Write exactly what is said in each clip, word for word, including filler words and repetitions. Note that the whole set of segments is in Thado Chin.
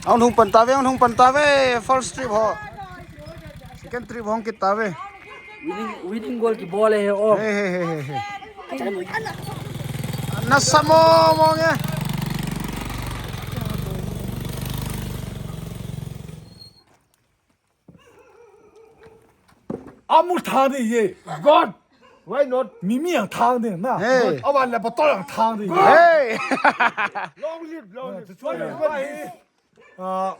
Ahung lhung pan tave, ahung lhung pan tave. First trip ho. Second trip ho hung kit tave. Winning, winning goal kibol e he, oh. He, he, he, he, he. Nasa mo, mo nge. Amu thang di ye. God. Why not? Mimi ang thang di na. Hey. Awan le botol ang thang di. Hey. Long live, long live. Chuan le, chuan le. Ah,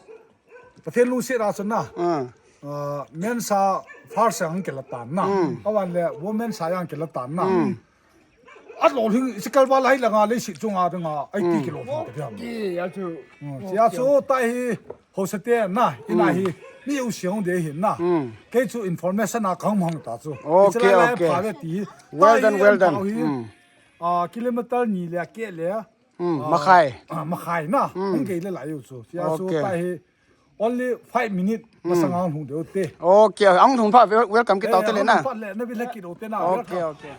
Pathen lungset a chun na. Ah. Ah, men's a first ang kila tan na. Mm. Awan le women's a yang kila tan na. Mm. A lo hing sikal ba lai langa leiset chunga dinga ai ti kilo hing te ham. Ki, ya chu. Hmm, ya chu ta hi hosate na, ina hi. Mi u siang de hin na. Hmm. Kei chu information a kang mang ta chu. Okay, okay. Well done, well done. Hmm. Ah, kilometer ni le ke le. Hmm, ah, makhai. Ah, makhai na. Hmm. Hung kei le lai u chu. Ya chu ta hi. Only five minute, masang ang hung deu te. Okay, ang hung pha wel-, welcome kit tau te le na. Hung pha le, na bi le kit u te na. Okay, welcome. Okay.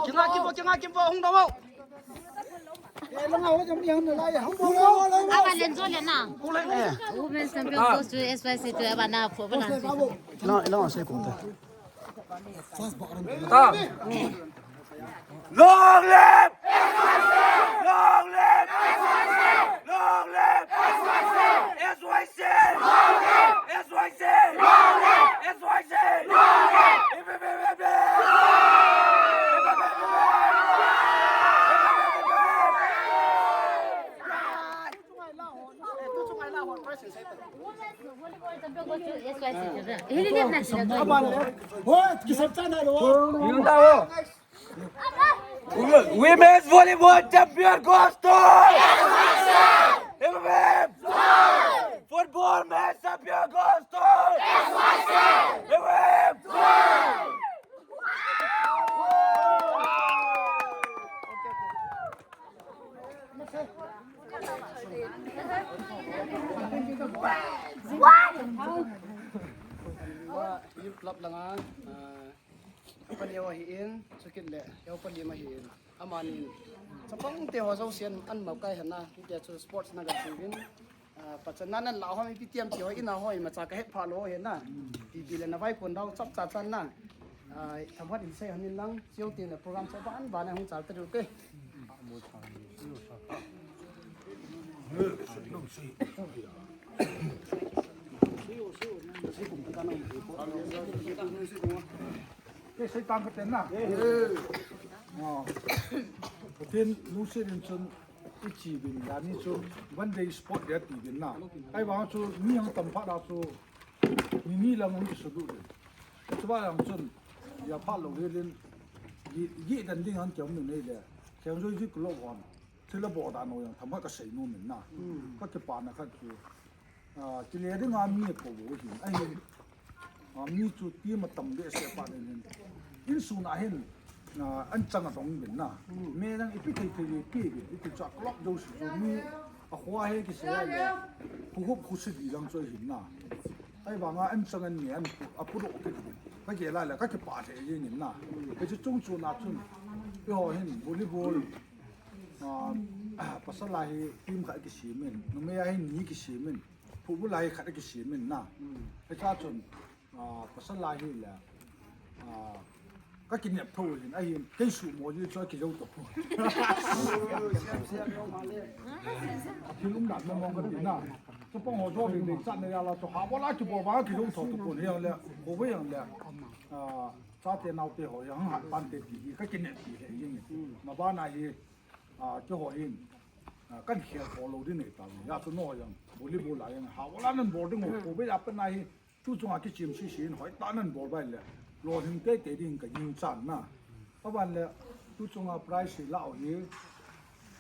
Kinga kimbo, kinga kimbo, hung dong. Aba len zo le na. Women's champion goes to S Y C two, aba na pho ba na. No, no, se ko ta. Long live! Long live! Long live! S Y C! S Y C! S Y C! Women's volleyball champion goes to Football match champion goes to Football! Youth Club langa, ah, Pani ho ahin, chukit le, Heo Pani ma ahin. Amanin, chapang te ho jousen, an mau kai hana, hiti chu sports na ga sivin. Ah, pachan nan la ho mi P T M ti ho, ina ho, imacha ka het pha lou hena. Pi pi le na vai kon dau, chap cha chan na. Ah, thamat in sei hanin lang, chiu tin le program sa ban ban hung chal ta ru ke. Kei sei tang ka ten na. Ah. Pathen lungset in chun i chi bin dan ni chu one day sport dia ti bin na. Ahivang chu mi hung tam phat a chu ni ni lang hung kisudu din. Chuba lang chun ya pha lo helin gi, gi dan ding han kiam ni nei le. Kiam joi ji ku lo hon. Thil a bol dan ho jong themkhat ka sei nom in na. Ka kipana khat chu, ah, kile dinga mi akou u hin. Ahin, ah, mi chu team atam behseh phat in hin. Insung a hin, ah, anchang adong uvin na. Me nang ipi thei thei le ipi uvin. Iti chu a club jouse chu mi akhoa hi kisei le. Khu hup khu sidi lang chu ahin na. Ahivanga anchang an ngen, apu doh kit uvin. Ka gel a le, ka kipah lheh jeng in na. Hiche chung chun a chun, eiho hin volleyball, ah, pasal a hi team khat kisem in, numei a hi ni kisem in, football a hi khat kisem in na. Hiche a chun, ah, pasal a hi le, ah, ka kinep tho jin, ahin, kei sumo ji chu akijou to. Thil um dan mong mong ka ti na. Chapang ho jo ding ding chat na ya la chu ha bola kibol vang kijou tho to pon hiang le, ko ve yang le. Ah, chate naote ho jong hat pan te ti hi ka kinep ti he jing. Mabana hi, ah, keiho hin, ah, kan khel kho lou ding nei ta. Ya chu no jong volleyball a jong ha bola nan bol ding ho ko be a pan a hi. Tu chunga kichem sisi in hoitah nan bol bai le, lolhing teitei ding ka ginchat na. Aban le, tu chunga prize hi la u hi,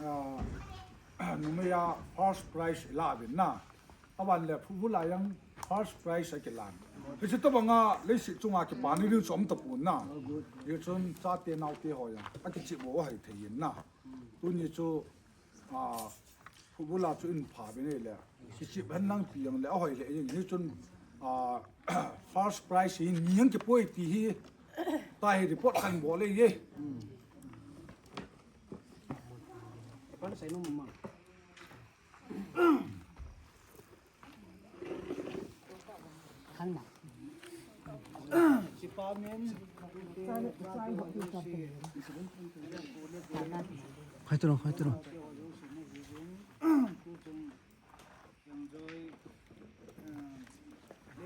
ah, numei a first prize hi la uvin na. Aban le, football a jong first prize akilan. Hiche tobanga leiset chunga kipana ding chu um tapon na. Hichun chate naote ho jong akichep u ahoi thei in na. Tuni chu, ah, football a chu in pha be nei le. Kichep hen lang pi jong le ahoi le jeng. Hichun, ah, first prize hi ni jong kipoi ti hi. Tahi report kan bol le ye. Pan sai nom ma. Khang na. Sipa men. Khai tu lo, khai tu lo. Enjoy.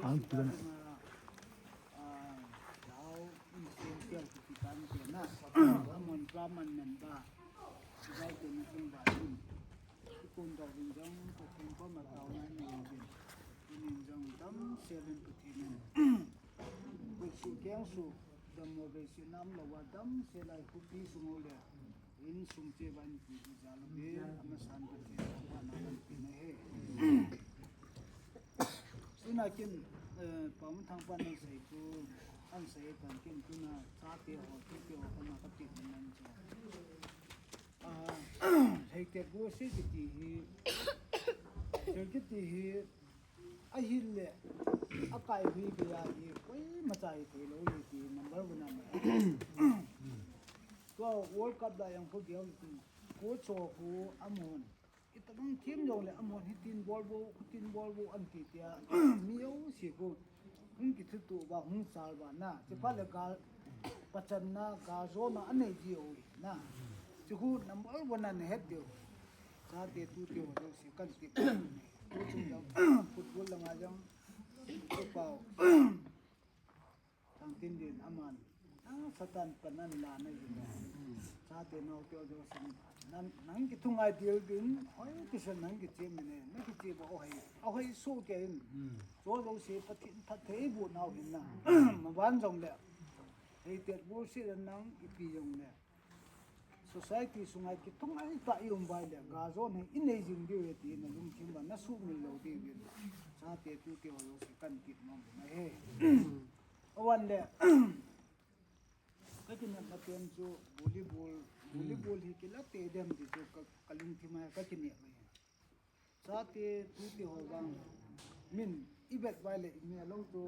Ang tu lo. Lau in sin tiang tu kitan tiang na. Amon praman member. Sipai tu ni tung ba. Ikun dau ding jong, Pathen koma taona nei uvin. Tunin jong damsel in Pathen in. Kusu kengsu, dammo beisei nam louva damsel a khopi sung u le. Insung cheh uva in pi di jal uve, amasan Pathen thangvahna in pi na he. Tuna kin, eh, Paomanthang pan asei chu, asei tan kin tuna chate ho, tute ho, kona kapi nan chu. Ah, Leitetbu Worship kiti hi, Worship kiti hi, ahile, akai hui geiya hi, koimacha hithei lou hi ti number one a. Tua World Cup la jong khu gel ti, coach ho khu amun. Itobang team jong le amun hitin bol bou, hutin bol bou anti tia, mi jouse khu. Hung kithutup uva, hung chal uva na. Chuphat le gal pachatna, gal jona anei ji u hi na. Chu khu number one a nahet diu. Chate tute ho jouse kan tip. Tu chung jong, football langa jong, tu pau. Thangtinlin aman. Ah, Satan pan ana la na ji na. Chate naote ho jouse. Nang, nang kithungai dil ding, hoi, kisa nang kichem ne, nang kichem ba, o hoi, o hoi su ke in. Cho jouse Pathen phatthei boh nau hin na. Maban jong le. Leitetbu Worship nang ipi jong le. Society sunga kithungai tah i um uva le, gal jona hi inei jing diu ahi ti na lungthim uva na sumil lou diu ahi. Chate tute ho jouse kan tip nom na he. Aban le. Ka kinepna pen chu volleyball, volleyball hi kila tei dem ti chu ka, ka lungthim a ka kinep ahi. Chate tute ho vang min i vet uva le i mel lou chu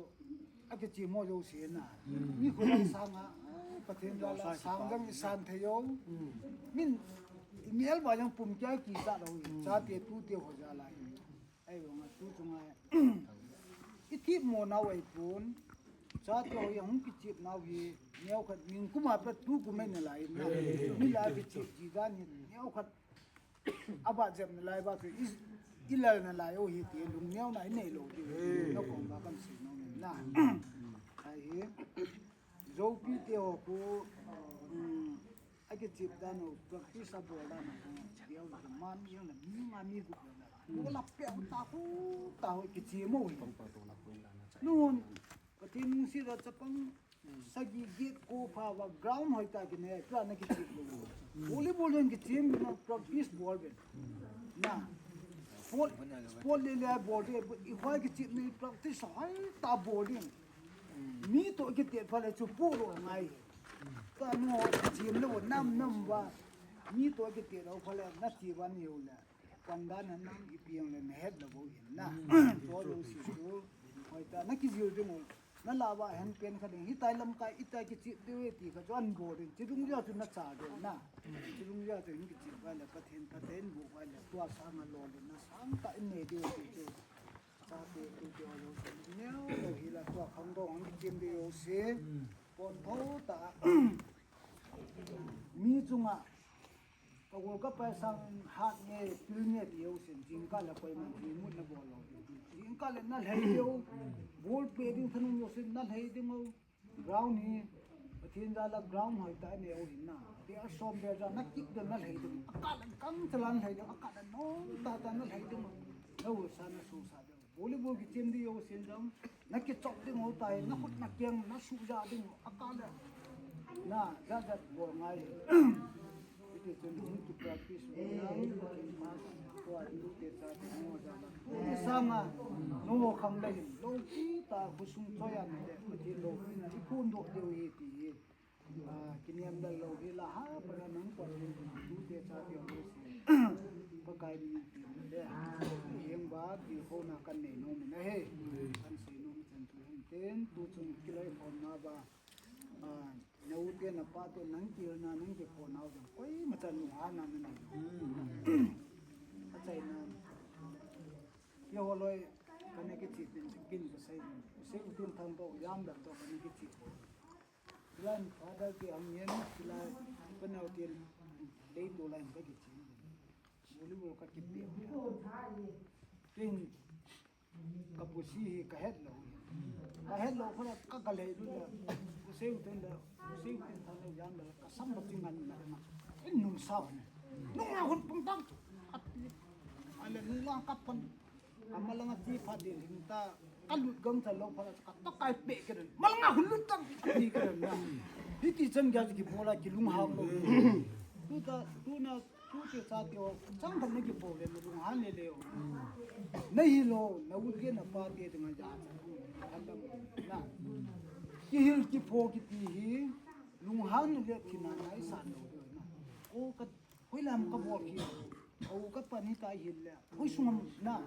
akichem mo jouse na. Mi khu sanga, eh, Pathen jal a sang jong i san thei u. Min i mel uva jong pum kei kichat lou hi. Chate tute ho jal a hi. Ahivanga tu chunga i themmo nau ahipon. Chate ho jong hung kichep nau hi. Neokhat min kum a pat tu kum a nalai na. Mi la kichep ji dan hi. Neokhat Aba jep nalai ba chu i, i lal nalai u hi ti lungneona i nei lou ti. Hey. Na kong ba kan sei nom na. Ai hi. Zopi te ho khu, um, akichep dan u, practice abol dan u, dia u man jong na mi nga mi gup na. Mo la pe ta khu, ta ho kichep mo hi. Nun, Pathen nungsi da chapang, sagi get ko pha uva ground hoitah kinei, tua na kichep lou. Volleyball jong kichem na practice bol be. Na. Sport, sport le le bol de, i hoi kichep na practice hoitah bol de. Mi to kiti pha le chu pu lo ngai. Ta no kichem lou nam nam uva. Mi to kiti lou pha le na ti uva ni u le. Panda na nang ipi jong le na het lou bou hin na. Cho lou si chu. Hoitah na kijil ding u. Na la uva hen pen kha ding. Hitia lamkai, hitia kichep diu e ti kha chu an bol ding. Chi dung jeh chu na cha diu na. Chi dung jeh chu hin kichep uva le Pathen, Pathen boh uva le tua sanga lolhinna sangtah in nei diu ti chu. Chate tute ho jouse. Neo lou hi la tua khangdong hung kichem diu jouse. Pon tho ta. Mi chunga. Ka gol ka pai sang hat nge, pil nge ti u sin, jingkah le koiman jingmut na bol lou. Jingkah le na lhei diu, ball pe ding thanung u sin na lhei ding u. Ground hi, Pathen jal a ground hoitah nei u hin na. Te a som be ja na kip ding na lhei ding. Akah le kang chalan lhei ding, akah le nom tah tah na lhei ding u. Na u sa na su sa ding. Volleyball kichem ding ho sendam. Na kichop ding ho tai, na khut na keng, na suja ding ho. Akale. Na, jat jat bol ngai. Iti chun hung ki practice ho nang, kin ma, tua ding te cha te no ja la. Iti sanga, no khang le hin, lo ki ta khosung choi an le, iti lo, i phun doh deu hi ti hi. Ah, kiniam lal lou hi la ha, para nang pa ni tu te cha te ho si. Pakai ni ti le. Hieng ba ti ho na kan nei nom in ahi. Kan sei nom chan tu hin ten, tu chung kiloi khom na ba. Ah, na u te na pa te nang kihilna, nang kiphoh nau jong. Koima chan lunghanna na nei. Achaina. Keiho loi, kana kithi tin, kin kasei. Sei u tin thang to, yam dam to, kana kithi. Silai father ke hung yen, silai panau tin, dei to lai ka kithi. Volleyball ka kipe. Tin, ka pusi hi ka het lou. Ka het lou phat ka ka lei lu le. Pu sei u ten le, pu sei u ten thang le yan le, ka sam ba ting ngan na ma. In nung sao ne. Nung a hun pung tang. Ale nung a ka pan. Ka malanga ti phat ding hing ta. Ka lut gang cha lou phat ka ta kai pe ke den. Malanga hun lut tang. Ni ke den na. Hiti chan gya ki bola ki lung hang lou. Tu ta, tu na Tu te cha te ho, chang khat na kipo le, na lunghan le le ho. Na hi lou, na u te na pa te dinga ja cha. Halam na. Kihil kipho kiti hi, lunghan le thina na i san lou de na. O ka, hoi lam ka bol hi. O ka pa ni ta hil le. Hoi sungam na.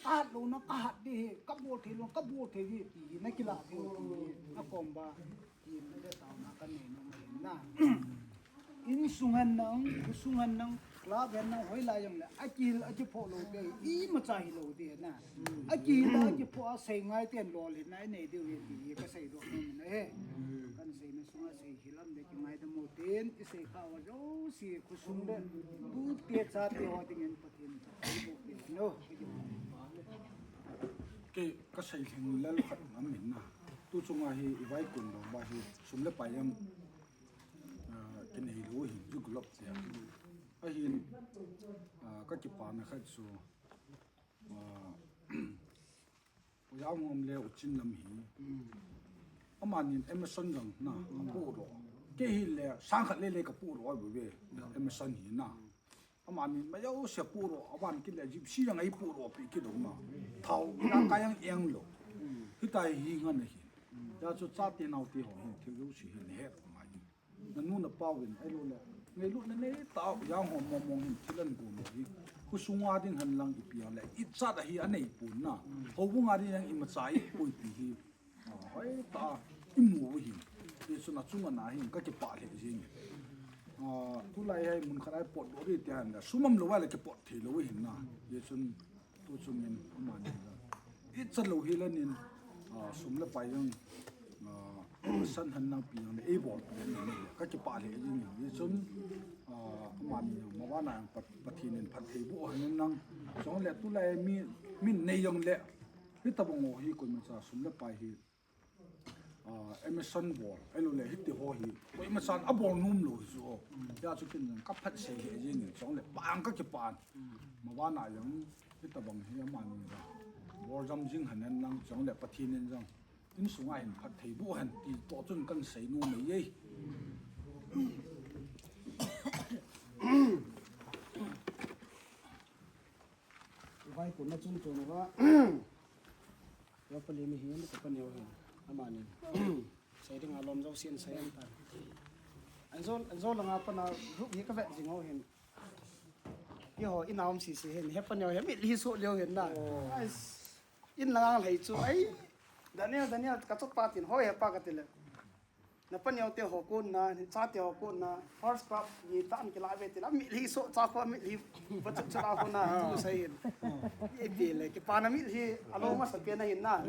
Ka hat lou na, ka hat de hi, ka bol thei lou, ka bol thei de ti hi, na kila de ho ti hi, na kom ba. Ti na de tao na ka nei nom ahi na. Insung hen nang, khosung hen nang, club hen nang, hoilai jong le, akihil, akiphoh lou te, imacha hilou te na. Akihil, akiphoh a sei ngai ten lol hin na, inei diu hi ti, kasei doh nom in ahi. Kan seina sunga sei hilam le kingaidam u tin, isei kha uva jouse, khosung le, tu te cha te ho dingin Pathen in, no. Kei kasei lhing lel khat ngam in na. Tu chunga hi i vaikun lou ba hi sum le pai jong, ah, kinei lou hin ju gulop tia. Ahin, ah, ka kipana khat chu, ah, u Jangom le u Chinlam hi. Amanin Emerson jong na, apoh doh. Kei hi le sang khat le le ka poh doh a bu ve. Emerson hi na. Amani majouse poh doh, aban kit le Gypsy jong ahi poh doh pi kit doh ma. Thao, ina ka jong eng lou. Hitia hi ngan ahi. Hijeh chun chate naote ho hin thil jouse hin het ma hi. Nanu napa uvin ahilou le. Ngailutna nei tah u Jangom mong mong hin thil ahin gom u hi. Khosunga ding hen lang ipi a le. Ichat a hi anei pon na. Houbung a ding jong imacha ipoi ti hi. Ah, hoitah a imu u hin. Hichun achunga na hin ka kipah lheh jing. Ah, tulai hi mun khat a ipot lou ding ti hen la, sum umlou a le kipot thei lou hin na. Hichun tu chungin amani la. Ichat lou hi la nin, ah, sum le pai jong, ah, san hen lang pi jong le eibol. Ka kipah lheh jing. Hichun, ah, amani jong mavana jong Pat-, Pathen in phatthei boh hen lang. Chule tulai mi, min nei jong le. Hitabang ho hi koimacha sum le pai hi, ah, Emerson bol, ahilou le hiti ho hi, koimachan abol nom lou hi chu. Hijeh chun ken jong ka phatsei lheh jing in, chule bang ka kipah. Mavana jong hitabang hi amani jong bol jam jing hen lang, chule Pathen in jong insunga hin phatthei boh hen ti toh chun kan sei nom e. Vaikunna chungchang uva, Yopalim hin, ka paneo hin, amani. Sei dinga lom jousen sei an tan. Anjo, anjo langa pana group hi ka vet jing u hin. Eiho, ina um sese hin, he paneo hi mitlhi soh leo hin na. Oh. Ais, in langa lhai chu, ai, Daniel, Daniel, ka chapa tin, hoi he pa ka ti le. Na paneo te ho kon na, chate ho kon na, first club ni tan kila ve ti la, mitlhi soh cha ko mitlhi, ba chu chu la ko na, tu sai hin. Ipi le, kipana mitlhi, alou masa pen ahin na.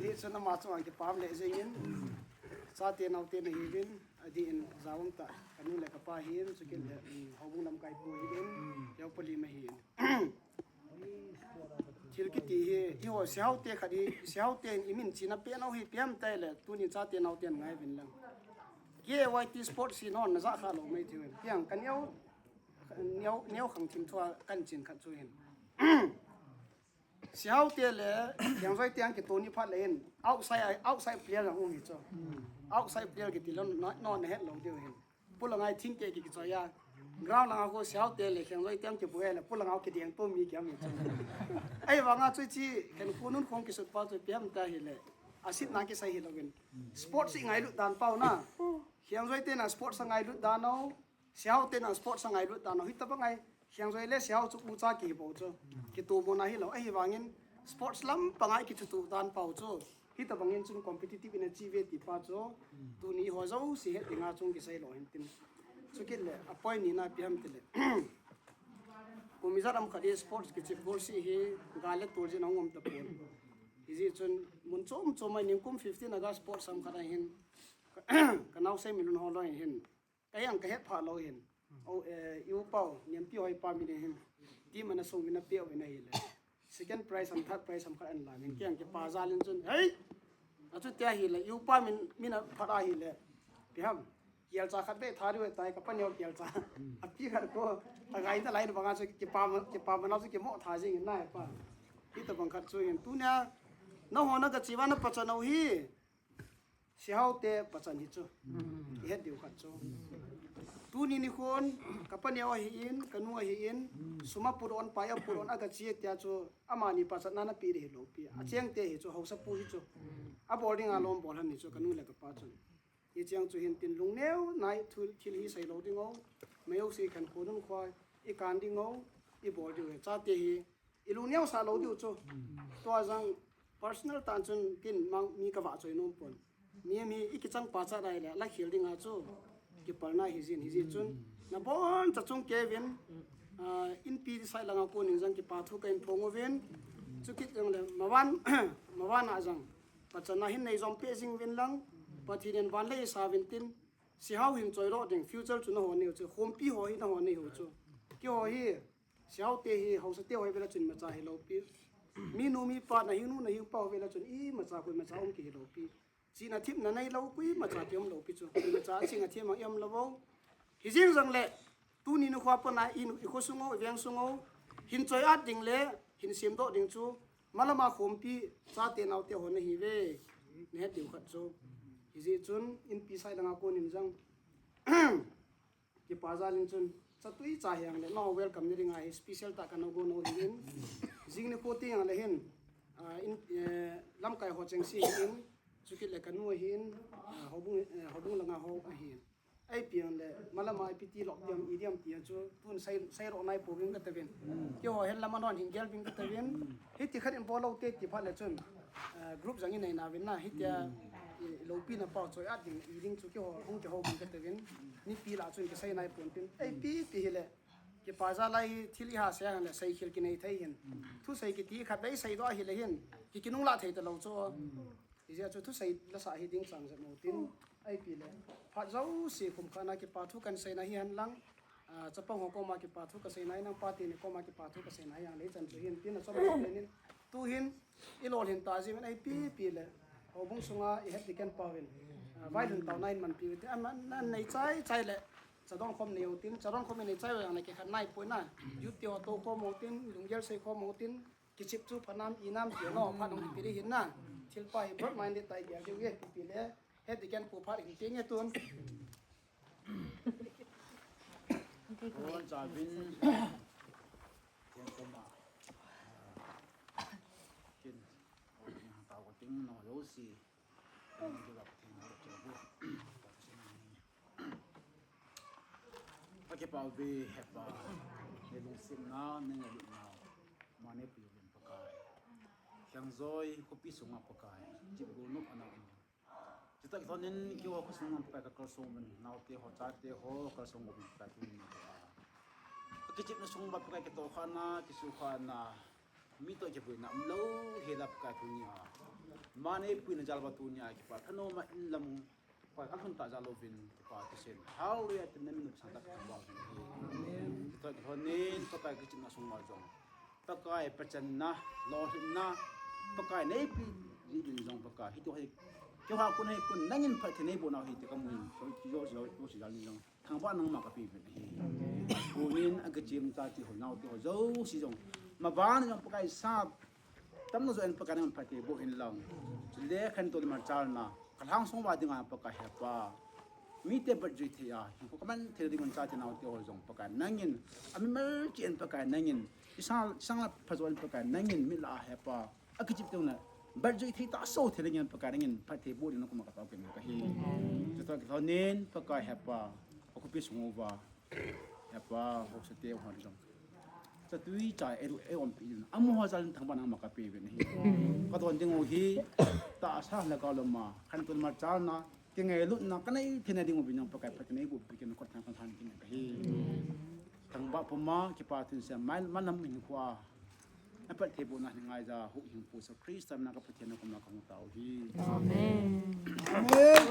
Hichun ama chunga kipah lheh jing in. Chate naote na hiuvin, adeh in, jaong ta, ka nu le ka pa hin, chukit le, mm, houbung lamkai pu hin, Yopalim ahin. Thil kiti hi, eiho, Sehoute khat hi, Sehoute in i min china pen u hi, ipi ham itile, tunin chate naoten ngai uvin lang. K Y T Sports hi non, na ja kha lou mai thei uvin. Ipi ham ka neo, neo, neo khang thim thua kan chin khat chu hin. Sehao te le Khengjoi te ang kitoh ni phat le hin outside, outside player ang um hi chu. Outside player kiti lou, no, no na het lou diu hin. Pulanga thing te ki kichoi a. Ground langa khu Sehao te le Khengjoi te ang kibu e le pulanga kideng to mi kiam hi chu. Ahivanga chu chi khen khu nun khong kisut pa chu piam ta hi le. Asit na kisai hi louvin. Sports i ngailut dan pau na. Khengjoi te na sports a ngailut dan o. Sehao te na sports a ngailut dan o. Hitabang ai Khengjoi le Sehao chu ucha kihi bou chu. Kitoh mo na hi lou. Ahivangin sports lam panga i kichutuh dan pau chu. Hitabangin chun competitive in a chi ve ti pa chu. Tuni ho jouse het dinga chung kisei lou hin tin. Chukit le a point ni na pi ham ti le. Kum ijat ham khat hi sports kichep goal si hi gal le tol jin a hung um tapon. Hijeh chun mun chom chom a nikum fifteen August sports ham khat a hin ka naosen min lhun ho lou hin. Ka heng ka het pha lou hin. O, eh, i u pau, Niampi hoi pa min hin. Team ana sung vin a pe vin ahi le. Second prize ham, third prize ham khat an la min. Keng kipa jal in chun. Hei! A chu tia hi le, i u pa min, min a phat ahi le. Pi ham. Kial cha khat be tha riu tai ka pa neo kial cha. A pi khat ko, a gai ta lai na banga chu kipa, kipa mana chu kimo tha jing in na pa. Hitabang khat chu hin. Tunia, na ho na ka chi va na pa cha nau hi. Sehao te pachan hi chu. I het diu khat chu. Tuni nikhon, ka pa neo ahi in, ka nu ahi in, sum a put on, pai a put on, a ka chi tia chu, amani pachatna na pi ding hi lou pi. A cheng te hi chu, haosa pu hi chu. A bol ding a lom bol han hi chu, ka nu le ka pa chun. Hi cheng chu hin tin lung neo, nai thil, thil hi sei lou ding o. Mei o si khen khonun khoi, i kan ding o, i bol diu he. Cha te hi, I lung neo sa lou diu chu. Tua jang personal tan chun kin mang mi ka va choi nom pon. Mi mi i kichang pa cha dai le la khel ding a chu. Kipalna hi jin hi jin chun. Na bon cha chung Kevin. Ah, in pi sai langa kon in jang kipa thu ka in phong uvin. Chu kit jang le mavan mavan a jang. Pachatna hin nei jom pe jing vin lang. Pathen in van le sa vin tin. Sehao hin choi lo ding future chu na ho neu chu. Khompi ho hi na ho nei ho chu. Ki ho hi. Sehao te hi, haosa te ho hi vela chun imacha hi lou pi. Mi nu mi pa na hi nu na hi pa ho vela chun imacha koi macha um ki hi lou pi. Chi na thip na nei lou koi macha ki um lou pi chu. Imacha ching a thim ang i um lou vo. Hi jing jang le, tuni nu khua pa na i nu i kho sung o, i veng sung o. Hin choi at ding le, hin sem doh ding chu. Malama khompi, cha te nao te ho na hi ve. Na het diu khat chu. Hi jeh chun, in pi sai langa kon in jang. Kipa jal in chun, chatui cha hiang le, no welcome ni ring a hi special ta ka no go no hi in. Jing ni ko ti hiang le hin, ah, in, eh, lamkai ho cheng si hi in, chukit le ka nu hi in, ah, hobung, eh, hobung langa ho a hi in. Ai piang le, malama ai piti lok diam, i diam ti a chu, tun sai, sai ro nai po ving ka ta vin. Ki ho hen lama non hin gel ving ka ta vin. Hiti khat in bol lou te ti phat le chun, eh, group jang in nei na vin na, hitia, i, i lopi na pau choi at ding, i ding chu ki ho, hung ki ho ving ka ta vin. Ni pi la chun ki sai nai pon tin. Ei pi ti hi le. Kipa jal a hi thil i ha se hang le sai khel ki nei thei hin. Thu sai ki ti khat dei sai do hi le hin. Ki ki nung la thei ta lou chu. Hi jeh chu thu sai la sa hi ding chang jat mo tin. Ei pi le. Phat jouse kum kha na kipa thu kan sai na hi han lang. Ah, chapang ho koma kipa thu ka sei nai nang pa ti ni koma kipa thu ka sei nai yang le chan chu hin tin a chom le nin. Tu hin, i lol hin ta ji men ai pi pi le. Hobung sunga i het di ken pa vin. Ah, vai lun tau nai man pi te an man nan nei chai chai le. Chadon khom nei u tin, chadon khom nei chai yang le ke khat nai poi na. Youth te ho to khom u tin, lunggel sei khom u tin, kichip chu phanam i nam ti no, phanam ki pi ri hin na. Thil pa hi broad minded tai dia ju ye pi pi le. Het di ken pu phat hin ti nge tun. Kon cha vin. Ken koma. Kin. Tao ko ting no lo si. Ken ki lap ting no lo si. Ka kipah uve hepa, nei lungsetna, nei ngailutna, Manipur uvin Pakai. Khengjoi khopi sunga Pakai, chip gu nup ana um. Chutah kilhonin keiho khosung a Pakai ka kalsong uvin, naote ho, chate ho, kalsong uvin Pakai tuni a. Ka kichepna sung uva Pakai kitohkhana, kisukhana, mi toh kiboina umlou hela Pakai tuni a. Manipur na jal uva tuni a kipa thanom a in lam Pakai, ka lhun tah jal uvin, kipa thisen. Hallelujah, tin na min nopsah tah ka thangvah uvin. Amen. Chutah kilhonin, Pakai kichepna sung uva jong. Pakai pachanna, lolhinna, Pakai neipe jeh uvin jong Pakai. Hiti hi, keiho a kon hi kon, nangin phatthei neiboh nau hi ti kamu in. Choi, choi, choi, choi, choi, jal ni jong. Thangvah nangma ka pe uvin ahi. Konin a kichem chate ho, naote ho, jouse jong. Maban jong Pakai sa, Tamna jo in Pakai nangin phatthei boh in lang. Chule khantou le machalna kalhang sung uva dinga Pakai Hepa, mite bat jui thei a hinkho kaman thei ding un chate naote ho jong Pakai nangin, amimal cheh in Pakai nangin, isang, isang la phajo in Pakai nangin, mi lah a Hepa, akichep teng le bat jui thei tahsa thei dingin Pakai nangin phatthei boh ding nakoma katao kit kahi. Chutoh kilhonin Pakai Hepa, akhopi sung uva Hepa, haosa te ho jong chatui cha eiumpi in, amaho jal in thangvah nangma kape uvin ahi. Kadon ding u hi tahsa lhagao lama khantou le machalna, kingailutna kanei theina ding uvin jong Pakai phatthei neiboh pi kit in kot thang kalhan kit in kahi. Thangvah puma kipa thunse mai manam hinkhoa aphatthei bohna hi ngaija Huhhingpu Jesu Christa mina ka Pathen nakoma kahung tao hi. Amen. Amen.